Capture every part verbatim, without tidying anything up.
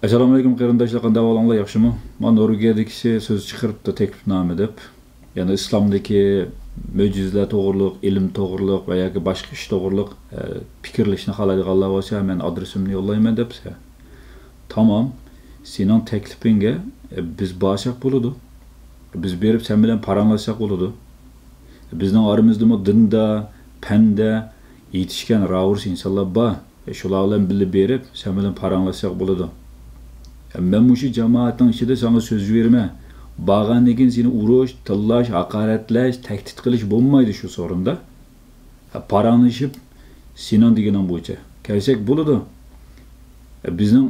ئەسسالامۇئەلەيكۇم قېرىنداشلار، قانداق ئەھۋالىڭلار، ياخشىمۇ؟ مانا نورۋېگىيەدىكى كىشى سۆز چىقىرىپتۇ تەكلىپنامە دەپ. يەنى ئىسلامدىكى مۆجىزىلەر توغرۇلۇق، ئىلىم توغرۇلۇق ۋە ياكى باشقا ئىش توغرۇلۇق، ئە، پىكىرلىشىشنى خالايدىغانلار بولسا، مەن ئادرېسىمنى يوللايمەن دەپسە. تامام، سېنىڭ تەكلىپىڭگە، ئە، بىز بارساق بولىدۇ. بىز بېرىپ سەن بىلەن پاراڭلاشساق بولىدۇ. بىزنىڭ ئارىمىزدىمۇ دىندا، پەندە يېتىشكەن راۋۇرۇس ئىنسانلار بار. شۇلار بىلەن بىللە بېرىپ، سەن بىلەن پاراڭلاشساق بولىدۇ. مەن مۇشۇ جامائەتنىڭ ئىچىدە ساڭا سۆز بېرىمەن. بارغاندىن كېيىن سېنى ئۇرۇش، تىللاش، ھاقارەتلەش، تەھدىت قىلىش بولمايدۇ شۇ سورۇندا. پاراڭلىشىپ، سېنىڭ دېگىنىڭ بويىچە كەلسەك بولىدۇ. بىزنىڭ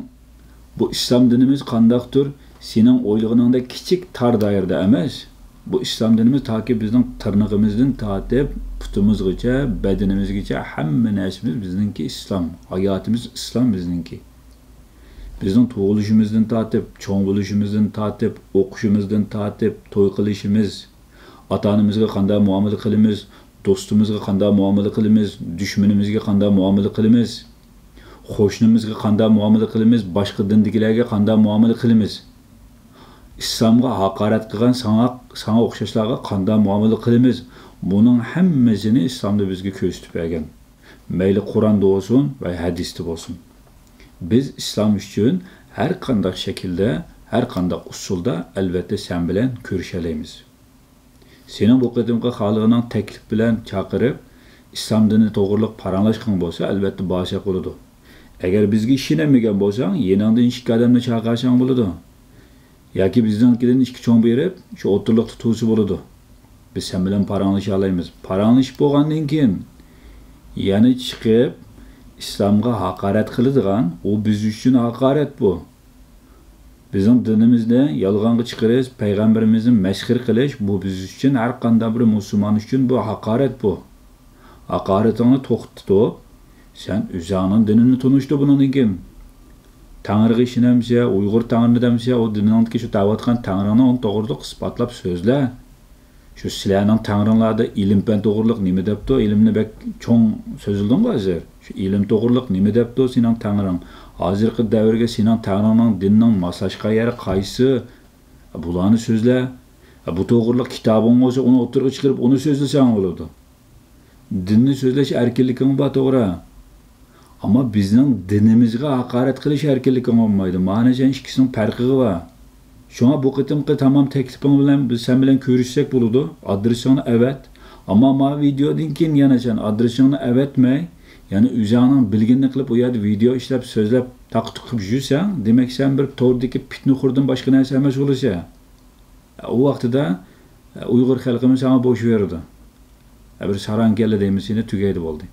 بۇ ئىسلام دىنىمىز قانداقتۇر، سېنىڭ ئويلىغىنىڭدەك كىچىك تار دائىرىدە ئەمەس. بۇ ئىسلام دىنىمىز تاكى بىزنىڭ تىرنىقىمىزدىن تارتىپ پۇتىمىزغىچە، بەدىنىمىزگىچە ھەممە نەرسىمىز بىزنىڭكى ئىسلام. ھاياتىمىز ئىسلام بىزنىڭكى. بىزنىڭ تۇغۇلۇشىمىزدىن تارتىپ، چوڭ بولۇشىمىزدىن تارتىپ، ئوقۇشىمىزدىن تارتىپ، توي قىلىشىمىز، ئاتا-ئانىمىزغا قانداق مۇئامىلە قىلىمىز، دوستىمىزغا قانداق مۇئامىلە قىلىمىز، دۈشمىنىمىزگە قانداق مۇئامىلە قىلىمىز، قوشنىمىزغا قانداق مۇئامىلە قىلىمىز، باشقا دىندىكىلەرگە قانداق مۇئامىلە قىلىمىز. ئىسلامغا ھاقارەت قىلغان ساڭا، ساڭا ئوخشاشلارغا قانداق مۇئامىلە قىلىمىز؟ بۇنىڭ ھەممىسىنى ئىسلامدا بىزگە كۆرسىتىپ بەرگەن. مەيلى قۇرئاندا بولسۇن ۋە ھەدىستە بولسۇن. بىز ئىسلام ئۈچۈن ھەر قانداق شەكىلدە، ھەر قانداق ئۇسۇلدا ئەلۋەتتە سەن بىلەن كۆرۈشەلەيمىز. سېنىڭ بۇ قېتىمقى خالىغىنىڭ تەكلىپ بىلەن چاقىرىپ، ئىسلام دىنى توغرۇلۇق پاراڭلاشقىڭ بولسا، ئەلۋەتتە بارساق بولىدۇ. ئەگەر بىزگە ئىشىنەلمىگەن بولساڭ، يېنىڭدىن ئىككى ئادەمنى چاقىرساڭ بولىدۇ. ياكى بىزنىڭكىدىن ئىككى چوڭ بېرىپ، شۇ ئوتتۇرىلىقتا تۇرسا بولىدۇ. بىز سەن بىلەن پاراڭلىشالايمىز. پاراڭلىشىپ بولغاندىن كېيىن، يەنە چىقىپ، ئىسلامغا ھاقارەت قىلىدىغان، ئۇ بىز ئۈچۈن ھاقارەت بۇ. بىزنىڭ دىنىمىزنى يالغانغا چىقىرىش، پەيغەمبىرىمىزنى مەسخىرە قىلىش، بۇ بىز ئۈچۈن، ھەر قانداق بىر مۇسۇلمان ئۈچۈن بۇ ھاقارەت بۇ. ھاقارىتىڭنى توختىتىپ، سەن ئۆزۈڭنىڭ دىنىنى تونۇشتۇر بۇنىڭدىن كېيىن. تەڭرىگە ئىشىنەمسە، ئۇيغۇر تەڭرىنى دەمسە، ئۇ دىنىڭدىكى شۇ دەۋاتقان تەڭرىڭنى ئۇنىڭ توغرىلىق ئىسپاتلاپ سۆزلە. شۇ سىلەرنىڭ تەڭرىڭلاردا ئىلىم-پەن توغرىلىق نېمە دەپتۇ؟ ئىلىمنى بەك چوڭ سۆزلىدىڭغۇ ھازىر. شۇ ئىلىم توغرىلىق نېمە دەپتۇ سېنىڭ تەڭرىڭ؟ ھازىرقى دەۋرگە سېنىڭ تەڭرىڭنىڭ دىننىڭ ماسلاشقان يېرى قايسى؟ بۇلارنى سۆزلە. بۇ توغرىلىق كىتابىڭ بولسا، ئۇنى ئوتتۇرىغا چىقىرىپ، ئۇنى سۆزلىسەڭ بولىدۇ. دىننى سۆزلەش ئەركىنلىكىڭ بار، توغرا. ئەمما بىزنىڭ دىنىمىزغا ھاقارەت قىلىش ئەركىنلىكىڭ بولمايدۇ. مانا سەن ئىككىسىنىڭ پەرقىگە بار. شۇڭا بۇ قېتىمقى تامام تەكلىپىڭ بىلەن بىز سەن بىلەن كۆرۈشسەك بولىدۇ. ئادرېسىڭنى ئەۋەت. ئەمما مانا ۋىدېودىن كېيىن يەنە سەن ئادرېسىڭنى ئەۋەتمەي، يەنە ئۆزۈڭنىڭ بىلگىنىنى قىلىپ، ئۇ يەردە ۋىدېو ئىشلەپ، سۆزلەپ، تاقا-تۇقا قىلىپ يۈرسەڭ، دېمەك، سەن بىر توردىكى پىتنىخوردىن باشقا نەرسە ئەمەس بولىسەن. ئۇ ۋاقتىدا ئۇيغۇر خەلقىمۇ ساڭا بوش بېرىدۇ. بىر ساراڭ كەلدى دەيمىز، سېنى تۈگەيدۇ، بولدى.